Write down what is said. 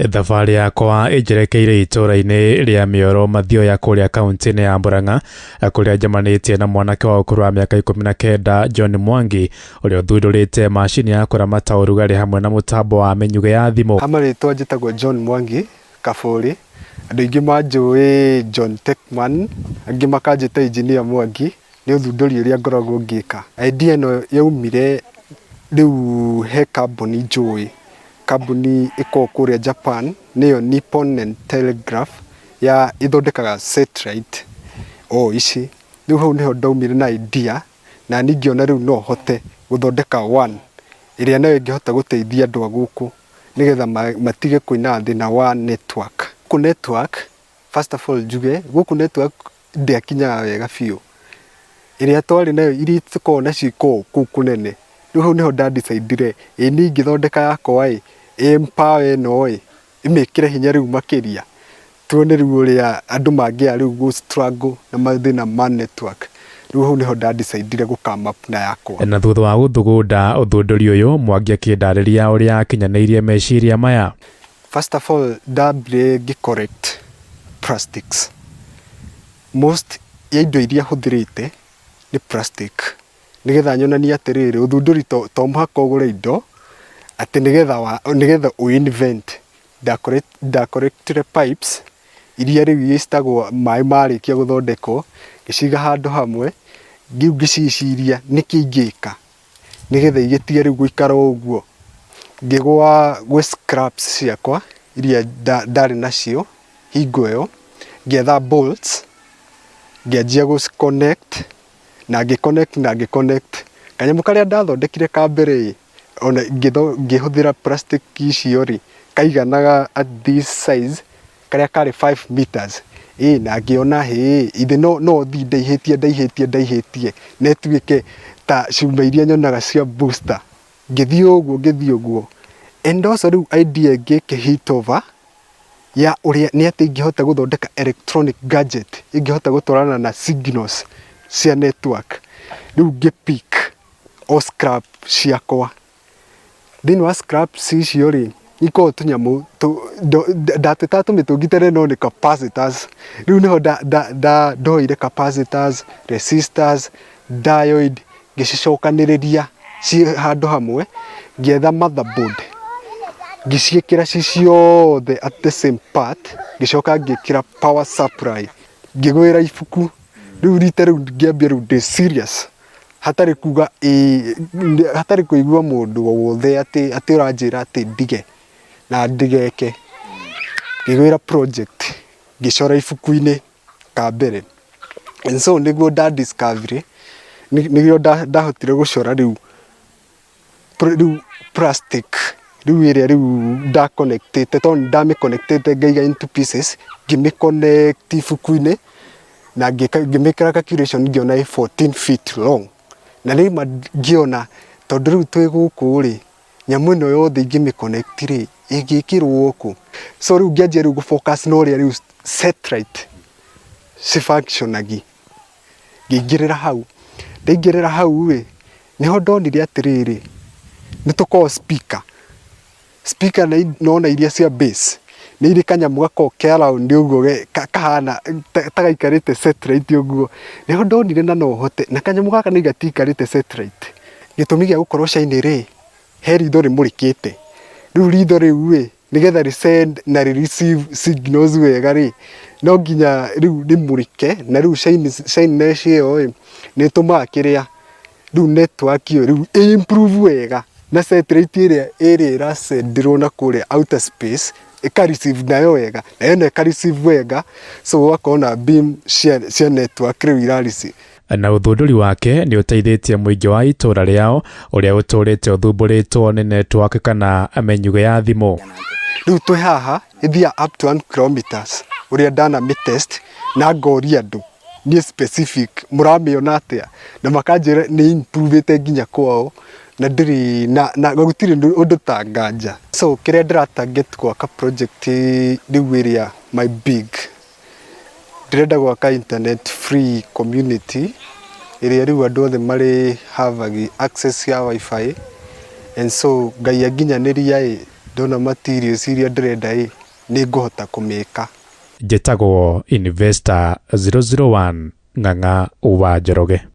Thabarĩ yakwa ĩnjerekeire itũũra-inĩ rĩa Mĩoro Mathioya kũrĩa kaunti-inĩ ya Murang'a, kũrĩa njemanĩtie na mwanake wa ũkũrũ wa mĩaka 19 John Mwangi, ũrĩa ũthundũrĩte macini ya kũramata ũrugarĩ hamwe na mũtambo wa mĩnyugĩ ya thimũ. Ha marĩtwa njĩtagwo John Mwangi Kabũri, andũ aingĩ manjũĩ John Techman, angĩ makanjĩta Engineer Mwangi, nĩ ũthundũri ũrĩa ngoragwo ngĩka. Idea ĩno yaumire rĩu he kambuni njũĩ, kambuni ĩkoragwo kũrĩa Japan, nĩyo Nippon and Telegraph, ya ĩthondekaga satellite o ici. Rĩu hau nĩho ndaumire na idea, na niĩ ngĩona rĩu no hote gũthondeka one, ĩrĩa nayo ĩngĩhota gũteithia andũ a gũkũ nĩgetha matige kwĩna thĩna wa network. Gũkũ network, first of all njuge, gũkũ network ndĩakinyaga wega biũ. Ĩrĩa twarĩ nayo iria tũkoragwo nacio ikoragwo kũu kũnene. Rĩu hau nĩho nda decide-ire, ĩ niĩ ingĩthondeka yakwa ĩ, ĩ empower ĩno ĩ, ĩmĩkĩre hinya rĩu makĩria, tuone rĩu ũrĩa andũ mangĩaya rĩu gũ struggle na mathĩna ma network. Rĩu hau nĩho nda decide-ire gũ come up na yakwa. Na thutha wa gũthugunda ũthundũri ũyũ, Mwangi akĩndarĩria ũrĩa akinyanĩirie meciria maya. First of all, ndambire ngĩ collect plastics. Most ya indo iria hũthĩrĩte nĩ plastic, nĩgetha nyonanie atĩrĩrĩ, ũthundũri to mũhaka ũgũre indo atĩ nĩgetha ũ invent. Nda collectire pipes iria rĩu citagwo maĩ marĩkia gũthondekwo, ngĩciga handũ hamwe, rĩu ngĩciciria nĩkĩ ingĩka nĩgetha igĩtige rĩu gũikara o ũguo. Ngĩgũa gwĩ scraps ciakwa iria ndarĩ nacio hingo ĩyo, ngĩetha bolts, ngĩanjia gũ connect na ngĩ connect na ngĩ connect. Kanyamũ karĩa ndathondekire ka mbere ĩ, ona ngĩhũthĩra plastic icio rĩ, kaiganaga at this size, karĩa karĩ 5 meters. Ĩ na ngĩona hĩ, ithe no thiĩ ndaihĩtie ndaihĩtie ndaihĩtie na ĩtuĩke ta cuma iria nyonaga cia booster. Ngĩthiĩ ũguo ngĩthiĩ ũguo. And also rĩu idea ĩngĩ ĩkĩ hit over ya ũrĩa nĩ atĩ ingĩhota gũthondeka electronic gadget ĩngĩhota gũtwarana na signals cia network. Rĩu ngĩ pick o scrap ciakwa. Thĩinĩ wa scraps icio rĩ, ikoragwo tũnyamũ ndatwĩtaga tũmĩtũngi tene no nĩ capacitors. Rĩu nĩho ndoire capacitors, resistors, diode, ngĩcicokanĩrĩria ciĩ handũ hamwe, ngĩetha motherboard, ngĩciĩkĩra ci ciothe at the same part, ngĩcoka ngĩkĩra power supply, ngĩgwĩra ibuku. Rĩu rita rĩu ngĩambia rĩu ndĩ serious, hatarĩ kuga ĩĩ, hatarĩ kũigua mũndũ o wothe atĩ ũranjĩra atĩ ndige na ndigeke. Ngĩgwĩra project, ngĩcora ibuku-inĩ ka mbere. And so nĩguo nda discover, nĩguo ndahotire gũcora rĩu rĩu plastic rĩu ĩrĩa rĩu nda connectĩte, tondũ nĩ ndamĩ connectĩte ngaiga into pieces, ngĩmĩ connect ibuku-inĩ na ngĩmĩkĩra calculation, ngĩona ĩ 14 feet long. Na rĩma ngĩona tondũ rĩu twĩ gũkũ rĩ, nyamũ ĩno yothe ingĩmĩ connect rĩ, ĩngĩkĩrwo kũ? So rĩu ngĩanjia rĩu gũ focus na ũrĩa rĩu satellite ci functionagi. Ngĩingĩrĩra hau. Ndaingĩrĩra hau rĩ, nĩho ndonire atĩrĩrĩ, nĩ tũkoragwo speaker. Speaker nona iria cia bass, nĩ irĩ kanyamũ gakoragwo ke round ũguo kahana ta gaikarĩte satellite ũguo. Nĩho ndonire na no hote, na kanyamũ gaka nĩ gatiikarĩte satellite. Gĩtũmi gĩa gũkorwo shiny rĩ, he ritho rĩmũrĩkĩte. Rĩu ritho rĩu rĩ, nĩgetha rĩ send na rĩ receive signals wega rĩ, no nginya rĩu rĩmũrĩke, na rĩu shyness ĩyo rĩ, nĩ ĩtũmaga kĩrĩa rĩu network ĩyo rĩu ĩ improve wega, na satellite ĩrĩa ĩracendirwo na kũrĩa outer space ĩka receive nayo wega, nayo ĩno ĩka receive wega, so ũgakorwo na beam cia network rĩu ira receive. Na ũthundũri wake nĩ ũteithĩtie mũingĩ wa itũũra rĩao ũrĩa ũtũũrĩte ũthumbũrĩtwo nĩ network kana mĩnyugĩ ya thimũ. Rĩu twĩ haha ĩthiaga up to 1 kilometers, ũrĩa ndanamĩ test na ngoria andũ niĩ specific mũramĩona atĩa, na makanjĩra nĩ improve nginya kwao, na ndĩrĩ na gũtirĩ ũndũ ta nganja. So kĩrĩa ndĩra target gwaka project rĩu ĩrĩa my big, ndĩrenda gwaka internet free community ĩrĩa rĩu andũ othe marĩ have access ya WiFi. And so Ngai anginyanĩria ĩ, Ndona materials iria ndĩrenda ĩ nĩ ngũhota kũmĩka. Njĩtagwo Investor 001 Ng'ang'a wa Njoroge.